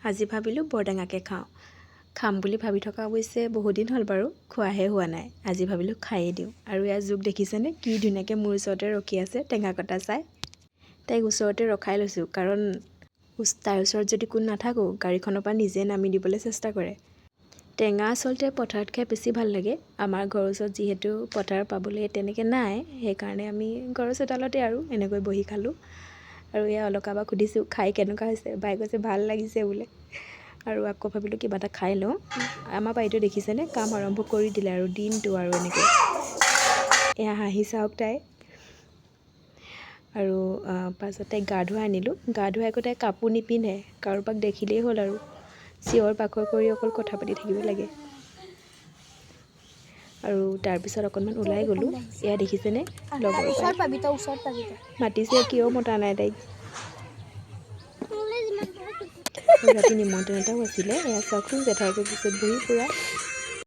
আজি ভাবিলোঁ বৰটেঙাকে খাওঁ। খাম বুলি ভাবি থকা অৱশ্যে বহুদিন হ'ল বাৰু, খোৱাহে হোৱা নাই। আজি ভাবিলোঁ খায়েই দিওঁ। আৰু ইয়াৰ জোক দেখিছেনে, কি ধুনীয়াকৈ মোৰ ওচৰতে ৰখি আছে টেঙা কটা চাই। তাইক ওচৰতে ৰখাই লৈছোঁ, কাৰণ তাইৰ ওচৰত যদি কোনো নাথাকোঁ, গাড়ীখনৰ পৰা নিজে নামি দিবলৈ চেষ্টা কৰে। টেঙা আচলতে পথাৰত খাই বেছি ভাল লাগে। আমাৰ ঘৰৰ ওচৰত যিহেতু পথাৰ পাবলৈ তেনেকৈ নাই, সেইকাৰণে আমি ঘৰৰ চোতালতে আৰু এনেকৈ বহি খালোঁ। আৰু এয়া অলকা বাক সুধিছোঁ খাই কেনেকুৱা হৈছে, বাই কৈছে ভাল লাগিছে বোলে। আৰু আকৌ ভাবিলোঁ কিবা এটা খাই লওঁ। আমাৰ বাইদেউ দেখিছেনে, কাম আৰম্ভ কৰি দিলে আৰু দিনটো আৰু এনেকৈ। এয়া হাঁহি চাওক তাই। আৰু পাছত তাইক গা ধুৱাই আনিলোঁ। গা ধুৱাই আকৌ তাই কাপোৰ নিপিন্ধে, কাৰোবাক দেখিলেই হ'ল আৰু চিঞৰ বাখৰ কৰি অকল কথা পাতি থাকিব লাগে। আৰু তাৰপিছত অকণমান ওলাই গ'লোঁ। এয়া দেখিছেনে লগৰ ওচৰত পাবি তই, ওচৰত পাবি তই। মাতিছে, কিয় মতা নাই তাইক। আৰু ৰাতি নিমন্ত্ৰণ এটাও আছিলে। এয়া চাওকচোন, জেঠাইকৰ পিছত বহি পূৰা